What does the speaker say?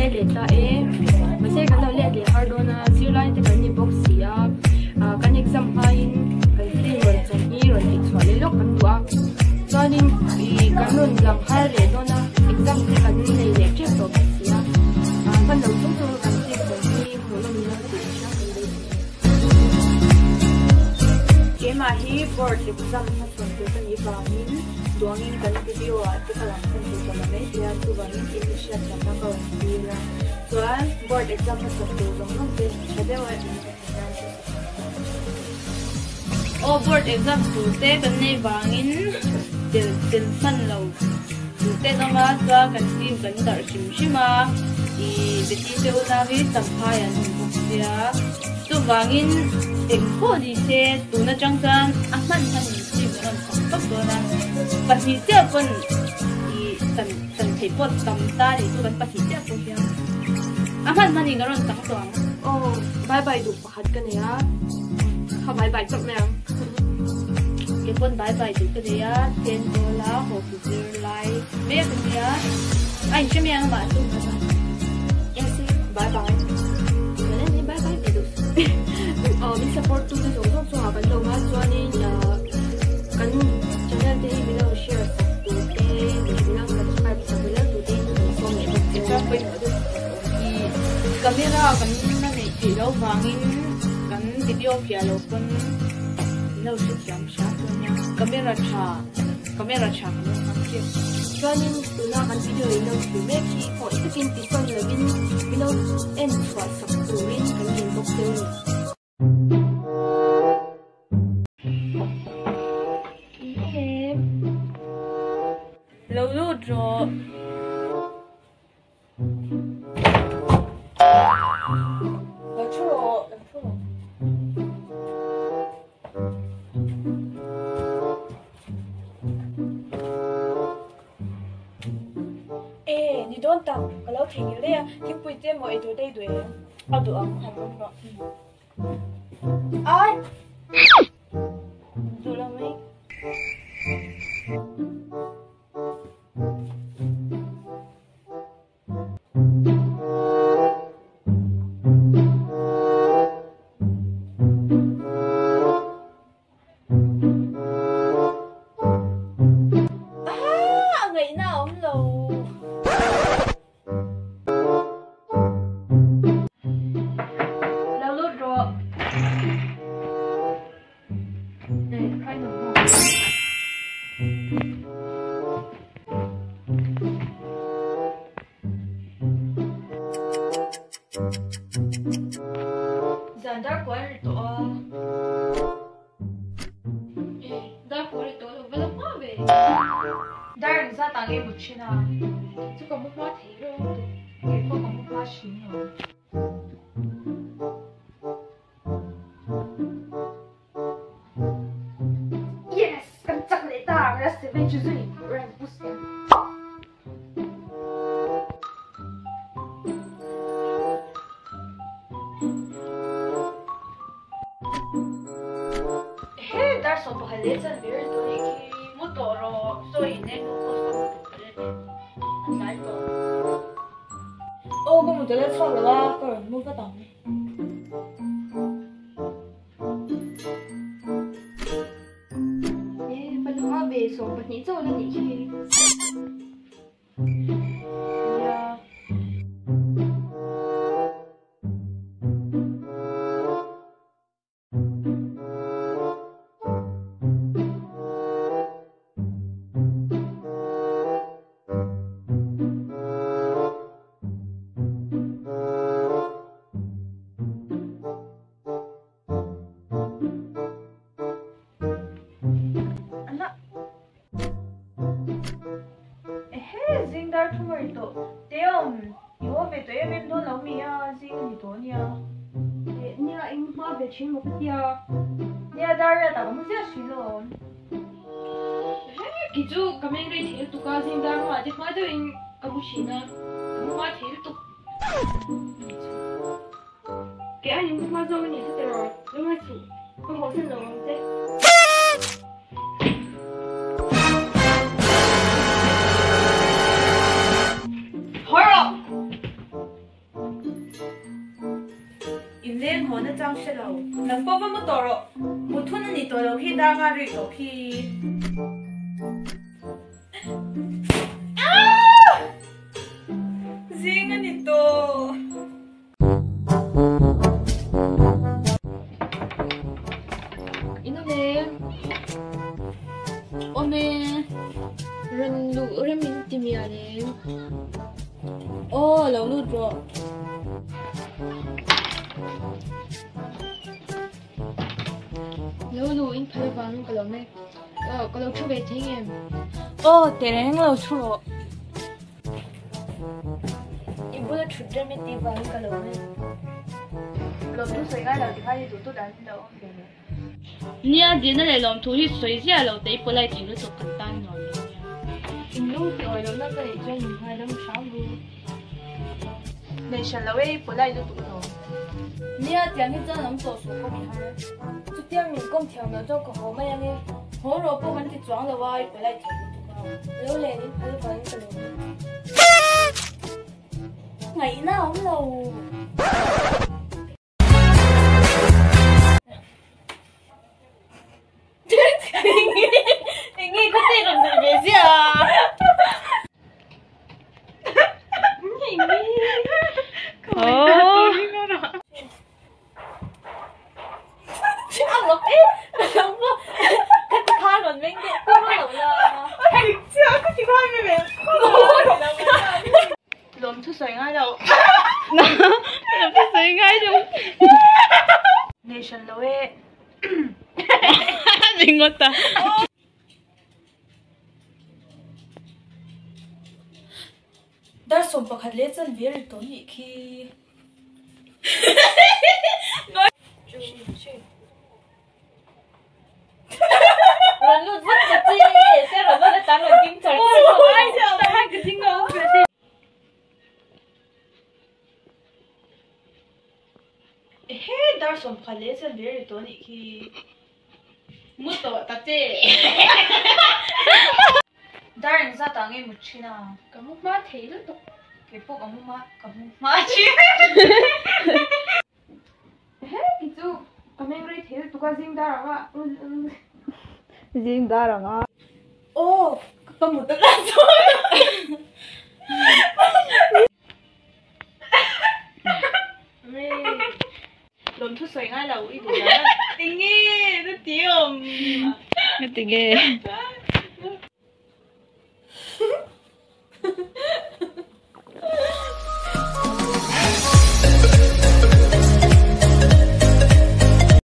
let leh ta e. Mahse kan lo let leh har dawn a, zirlai te kan ni bawk si a, kan exam hmain kan film rawn chawm hi rawn tih chhuah leh lawk kan duh a. Chuanin ih kan rawn lang har leh dawn a, exam te kan nei leh tep tawh bawk si a, hman lo chung chung kan film chawm hi hmuh nawm in lo tih hriat kan beisei. Keimah hi board exam hmachhawn tur ka nih vangin duangin kan video ah te ka lang hman tur ka la mai thei a, chuvangin in mi hriat thiamna ka rawn tir a. Chuan board exam hmachhawn tur zawng zawng te tha deuh a in ka theih nan ka Aw board exam tur te kan nei vangin tel tel hman lo tur te an awm a, chuan kan team kan darh hrim hrim a, ih Betty te unau hi Champhai an awm bawk sia, chuvangin eng pawh ni se tun atang chuan a hman hman in team kan rawn chak tawp dawn a, pahnih chiah pawn ih chan chan theih pawh tam ta nih chu kan pahnih chiah pawh hian a hman hman in kan rawn chang tawh ang. Aw bye bye duh. Pakhat ka nei a, kha bai bai chawp mai ang. Kei pawn bai bai tih ka nei a, ten dawl a haw ki zir lai mek a nia, a inhre mai ang amah chu. Yes, bye bye. Kan en hi bye bye ve duh suh. Aw min support tu te zawng zawng chungah kan lo ma chuanin kan channel te hi min lo share sak tur te leh min lo subscribe sak vel tur te in kan sawm leh bawk che u. Camera kan la neih theih loh vangin kan video fiah loh pawn min lo hrethiam hram dawn nia. Camera tha camera tha kan lo hmang tep. Chuanin tuna kan video in lo thlir mek hi khawngaih takin ti sawn lovin min lo en chhuah sak turin kan ngen bawk deuh a ni. Lo lut rawh. Lo thu rawh, lo thu rawh. E, ni dawn tak, ka lo theihnghilh daih a, thingpui te emaw eitur te i duh em? A duh ang, han rawm rawh. Ai! Duh lo mai. Ah, a ngaihna a awm lo. Lo lut rawh. Zan dar kual ri tawh a. Dar kual ri tawh lo va la hma ve. Dar engzat ah nge mut thin a? Chu ka mu hma thei rawng tawh. Kei pawh ka mu hma thin lo. Yes! Kan chak leh ta! Ka savage zui rank boost em. Ehe! Dar sawm pakhat leh chan ber tawh nih khi. Mu tawh rawh, sawi in eng pawh post ka mu tawh hle hle. A tlai tawh. Aw ka mu tel a chhuak lo a, ka rawn mu vat ang. E, palunga ve 12 chauh la nih khi. Nia. Ehe, zing dar thum a ri tawh. Teawm, i haw ve tawh em em dawn lo mi a, zing a ni tawh a nia. Eh, nia, eng hma ve thin maw ka tia. Nia, dar riat ah ka mu ziah thin alawm. Ehe, kei chu ka meng rei thei lutuk a, zing dar hma te hma deuhin ka mu thin a, ka mu hma thei lutuk. Kei a ning hma zawk a nih chu tiraw, lungngai suh, ka hawhsan lo ang che. Haw rawh! hian haw nachang hre lo. Nang pawh va mu tawh rawh. Mut hun a nih tawh loh khi dar nga ri tawh khi. Zing a ni tawh. In awm e. Awm e. Rawn luh rem in ti mial em? Aw, lo lut rawh. Lo luh in phal avangin ka lawm e. Ka lo thu ve thei ngem? Aw, tereng lo thu rawh. I bula thut rem i tih vangin ka lawm e. Lawmthu sawi ngai lo tikhan i duh tut an lo awm ve leh. Nia, dilna leh lawmthu hi sawi ziah lo te i polite thei lutuk kan tan nuam lo nia. In lung ti awih lohna ka neih chuan min ngaidam hram ru. Nei hran lo e, i polite lutuk alawm. Nia, tiang hi chuan awm tawh suh kawm i har. Chutiang min kawm thiam loh chuan ka haw mai ange. Haw rawh pawh kan ti chuang lo a, i polite thei lutuk a. Lo len in phal vangin ka lawm e. Ngaihna a awm lo. Enge ka te rawn nei ve ziah a. Lawmthu sawi ngai lo. Lawmthu sawi ngai lo. Nei hran lo e. Ringawt a. Dar 11 leh chan ve ri tawh nih khi. Rawn lut vut ta che, te rawn lut atan rawn ding char char. Ehe, dar 11 leh chan ve ri tawh nih khi. Mu tawh ta che. Dar engzat ah nge mut thin a? Ka mu hma thei lutuk. Kei pawh ka mu hma, ka mu hma thin. Ehe, kei chu ka meng rei thei lutuk a, zing dar anga. Zing dar anga. Aw, ka mut a tan chuan. Lawmthu sawi ngai lo i duh dan a. Enge na ti awm. Nga ti nge.